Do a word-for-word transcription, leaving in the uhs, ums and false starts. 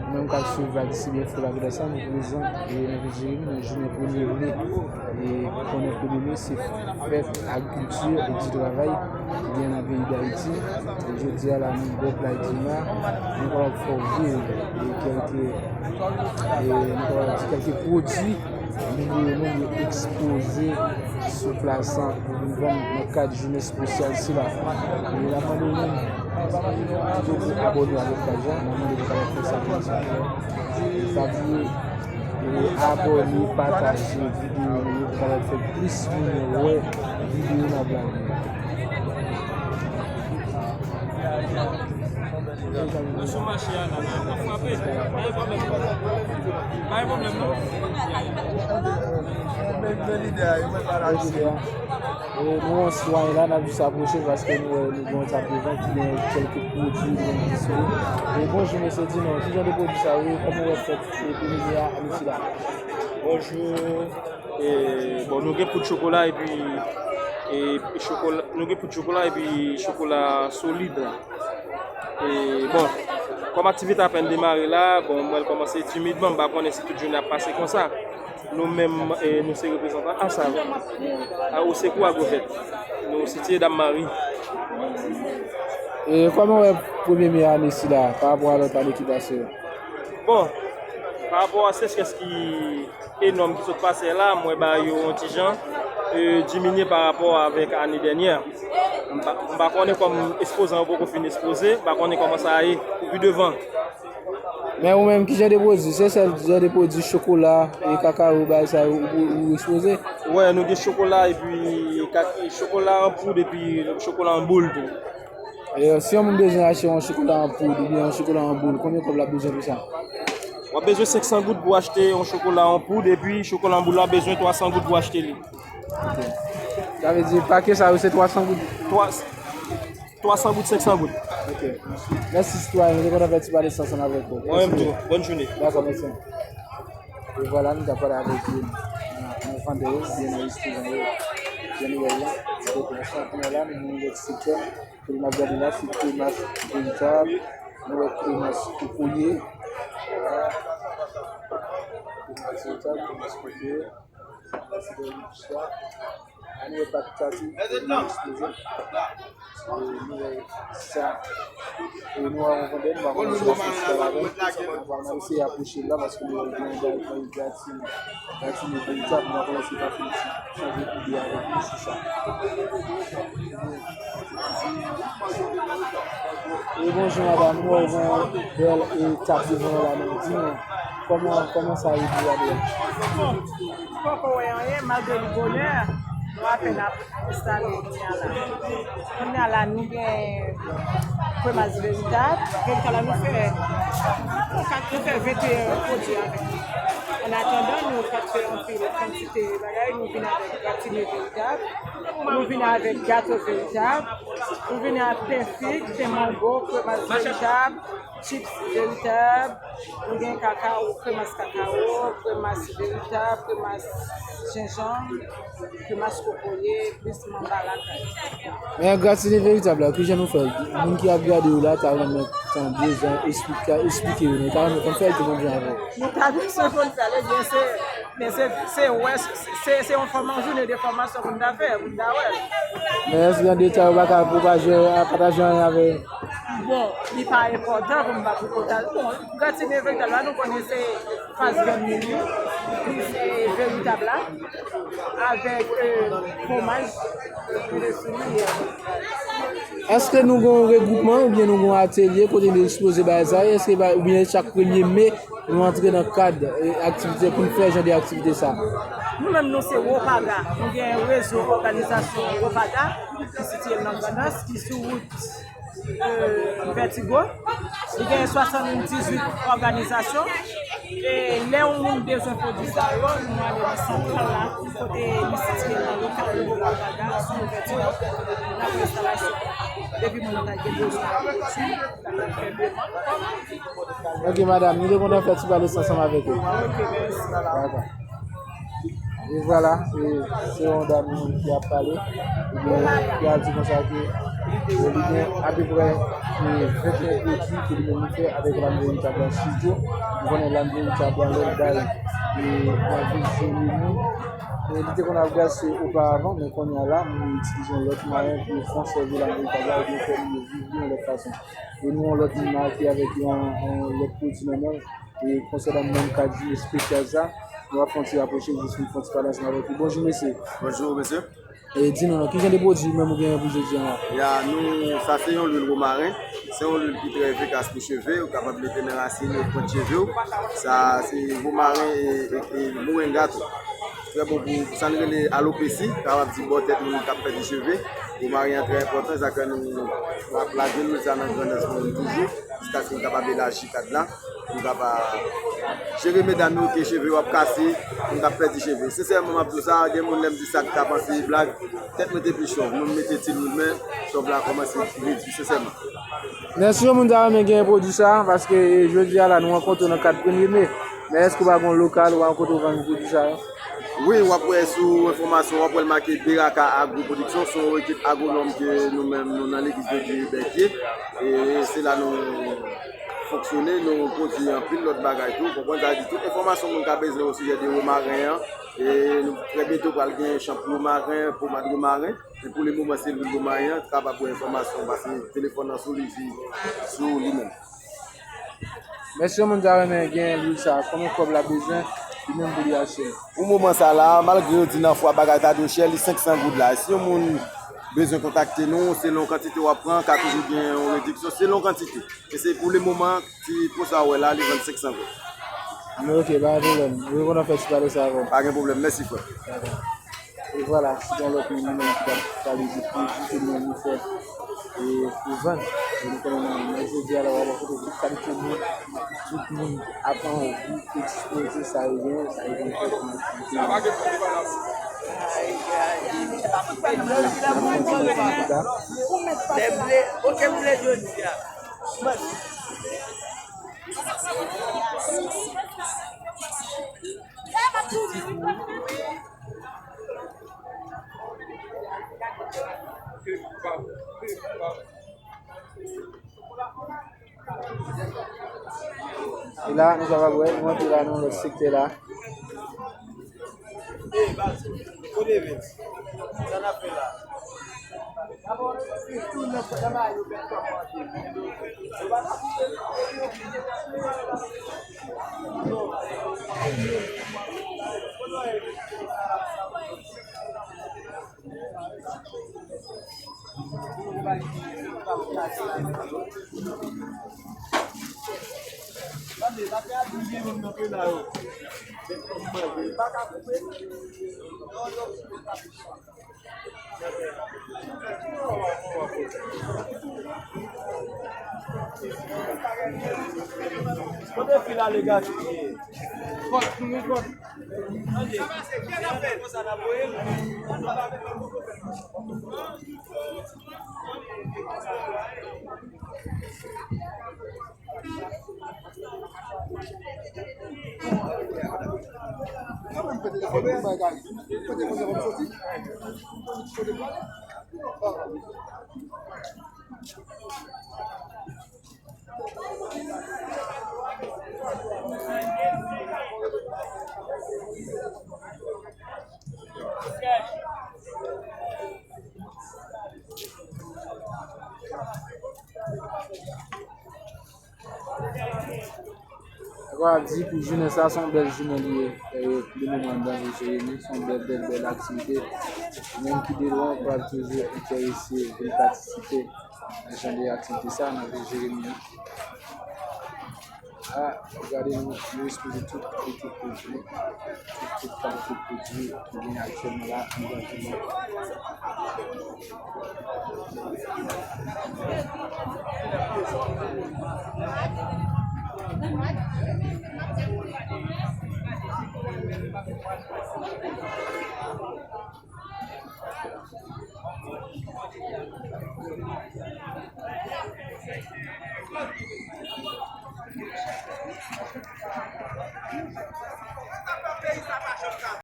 Menm k ap swiv Ayiti Byen Fre Bagay sa, nou prezan e nan vil Jeremi nan jounen premye me. E konnen premye me se fèt agrikilti e di travay ki gen nan peyi Dayiti. E jodi a la, nou bò play Dina, nou kapab fè w viv e kèlke, e nou kapab di kèlke pwodui nou yo menm yo ekspoze sou plas lan pou vin vann nan kad jounen espesyal sila. E n ap mande w menm, toujou abòne avèk paj la, n ap mande w pou kapab fè sa pou nou. Pa bliye, e, abòne, pataje videyo yo pou kapab fè plis moun wè videyo n ap lage yo. Nou sou mache a la, la, n ap frape. Pa gen pwoblèm non. Pa gen pwoblèm non. E, nou yon sitwayen la, n ap jis apwoche paske nou wè nou gen yon tab devan ki gen kèlke pwodui, nou gen dispo. E bonjou, mesye, di non, ki jan de pwodui sa yo ye, kòman w wè fèt, e, premye a, Anisi la? Bonjou. E, bon, nou gen poud chokola epi, e, chokola, nou gen poud chokola epi chokola solid la. E, bon, kòm aktivite apèn demare la, bon, mwen l kòmanse timidman, m pa konnen si tout jounen ap pase konsa. Nou menm, e, nou se reprezantan ASAV, a, Osekou Agwovèt. Nou sitiye Dam Mari. E kòman w wè premye me ane sila pa rapò a lòt ane ki pase yo? Bon, pa rapò a sechrès ki enòm ki sot pase la, m wè bagay yo yon ti jan, e, diminye pa rapò avèk ane dènyè. M pa, m pa konnen kòm ekspozan yo poko fin ekspoze, m pa konnen kòman sa a ye pou pi devan. Men ou menm, ki jan de pwodui? Se sèl jan de pwodui chokola e kakawo, bagay sa yo ou, ou ekspoze? Wè, nou gen chokola epi kak-, chokola an poud epi chokola an boul tou. E si yon moun bezwen achte yon chokola an poud oubyen yon chokola an boul, konbyen kòb l ap bezwen pou sa? W ap bezwen senk san goud pou achte yon chokola an poud, epi chokola an boul la bezwen twa san goud pou achte li. Ok. Sa vle di, pake sa yo se twa san goud? Twa, twa san goud, senk san goud. Ok. Mèsi, sitwayen. Nou te kontan fè ti pale sa ansanm avèk ou. Mwen menm tou. Bòn jounen. Dakò, mèsi. E vwala, nou t ap pale avèk youn nan, nan vandè yo, oubyen nan restoran yo. Jan nou wè l la, ti kote sa. Kounye a la, nou nan yon lòt sektè. Kote n ap gade la, se kremas veritab. Nou wè kremas kokoye. Vwala. Kremas veritab, kremas kokoye. Ann wè pa pitativ, nou ekspoze. E nou wè sa. E nou wè yon vandè, nou pa konnen si l ap fè sipò ladan. N ap eseye apwoche l la paske nou wè gen yon bagay gratine. Gratine veritab, nou pa konnen si l ap fè yon ti chanje ide avèk nou sou sa. E bonjou madanm, nou wè w gen yon bèl e tab devan w la, men di mwen, kòman, kòman sa ye pou w la? Poko wè anyen, malgre li bonè, nou apèn ap enstale kounye a la. Kounye a la, nou gen kremas veritab. Veritab la, nou fè, nou fè venteyen pwodui avèk li. An atandan, nou pa t fè anpil kantite bagay, nou vin avèk gratine veritab, nou vin avèk gato veritab, nou vin ak pen fig, pen mango, kremas veritab, chips veritab, nou gen kakawo, kremas kakawo, kremas veritab, kremas jenjanm, kremas kokoye, plis manba lakay. Men gratine veritab la, kijan nou fè l? Moun ki ap gade w la, ta renmen tande jan esplika-, esplike yo, men ta renmen konn fè l tou menm jan avè w. Nou ta bezwen konn fè l, ebyen se, men se, se wè, se, se, se yon fòma-, jounen de fòmasyon pou n ta fè, pou n ta wè l. Men èske gen detay ou pa ka pataje, pataje anyen avè Bon, li pa enpòtan pou m pa pou konta. Bon, gratine veritab la, nou konnen se faz vennmi li, plis, e, veritab la, avèk, e, fwomaj, e, sou li. Èske nou gen yon regwoupman oubyen nou gen yon atelye kote nou ekspoze bagay sa yo? Èske ba-, oubyen chak premye me nou antre nan kad, e, aktivite pou n fè jan de aktivite sa? Nou menm, nou se Wopaga. Nou gen rezo òganizasyon Wopaga ki sitiye nan Grandans, ki sou wout e, Vètigo. Li gen swasanndizuit òganizasyon. E lè yon moun bezwen pwodui sa yo, nou ale nan santral la, kote li sitiye nan lokal Wopaga, sou Vètigo. N ap fè enstalasyon. Depi moun nan gen bezwen pwodui, n ap fè demann. Ok, madanm, nou te kontan fè ti pale sa ansanm avèk ou. Ok, mèsi. Dakò. E vwala, e se yon dam ki ap pale, ebyen, ki ap di konsa ke, e, li gen apeprè, e, venteyen pwodui ke li menm li fè avèk Lame Veritab la Studio. Nou konnen Lame Veritab la lè l bay, e, nan vil Jeremi. E li te konn ap gase oparavan, men kounye a la, nou itilize yon lòt mwayen pou konsève Lame Veritab la, ebyen fè li viv li yon lòt fason. E nou yon lòt moun la ki avèk yon, yon lòt pwodui nan men l. E konsènan menm kad espesyal sa, nou ap fè yon ti rapwoche, jis nou fè yon ti pale ansanm avèk li. Bonjou, mesye. Bonjou, mesye. E di nou non, ki jan de pwodui menm ou genyen pou jodi a la? Ya, nou, sa se yon lwil womaren. Se yon lwil ki trè efikas pou cheve. Ou kapab mete nan rasin e pwent cheve w. Sa se womaren e, e, e moringa tou. Trè bon pou, pou sa nou rele alopesi, kapab di bò tèt moun k ap pèdi cheve. Womaren an trè enpòtan, sa fè nou, nou ap lage lwil sa nan grandans pou nou toujou, jiskaske nou kapab elaji kad la. Pou n kapab jere medam yo ke cheve yo ap kase, pou n k ap pèdi cheve. Sensèman, m ap di w sa, gen moun lè m di sa ki ta panse blag, tèt mwen te pi chòv. Mwen m mete ti lwil, men chòv la kòmanse redui, sensèman. Mèsi, yon moun ta renmen gen pwodui sa, paske jodi a la, nou rankontre w nan kad premye me. Men èske w pa gen yon lokal, ou pa rankontre w vann pwodui sa yo? Wi, w ap wè sou enfòmasyon, w ap wè l make Beraka Agro Production, se yon ekip agwonòm ke nou menm, nou nan legliz de Dye Bèkye. E se la nou fonksyone, nou pwodui anpil lòt bagay tou. Konprann sa di tout enfòmasyon moun ka bezwen osijè de womaren an. E nou trè byento pral gen chanpou womaren, pomad womaren. E pou le moman se lwil womaren an, kapab wè enfòmasyon, pase telefòn nan sou li, sou li menm. Men si yon moun ta renmen gen lwil sa, konbyen kòb l ap bezwen, li menm pou li achte l? Pou moman sa la, malgre yo di nan fwa bagay ta dwe chè, li senk san goud la. E si yon moun bezwen kontakte nou, selon kantite w ap pran, ka toujou gen yon rediksyon selon kantite. E se pou le moman, ti po sa w wè la, li vann senk san goud. Men oke, pa gen pwoblèm. Mwen kontan fè ti pale sa avè w. Pa gen pwoblèm, mèsi frè. Dakò. E vwala, se yon lòt moun li menm ki t ap pale de pwodui ke nou menm nou fè e pou vann. E nou konnen nan, nan jodi a la, w ap rankontre tout kalite moun, tout moun ap anvi ekspoze sa yo genyen, sa yo konn fè kòm aktivite. Ay, ay. Lè ble, oke ble jodi a. E la, nou kapab wè, nou antre la nan lòt sektè la. Ey, baz, kote vin? Sa n ap fè la? Kote fil ale gaspiye? Kot, nou kot. Dakò, ap di pou jounen sa, se yon bèl jounen li ye. E, pou le moman, anndan vil Jeremi, se yon bèl, bèl, bèl aktivite. Ou menm ki de lwen, ou pral toujou enterese vin patisipe nan jan de aktivite sa nan vil Jeremi an. A, gade nou, nou ekspoze tout kalite pwodui, tout, tout kalite pwodui ki gen aktyèlman la anndan vil la.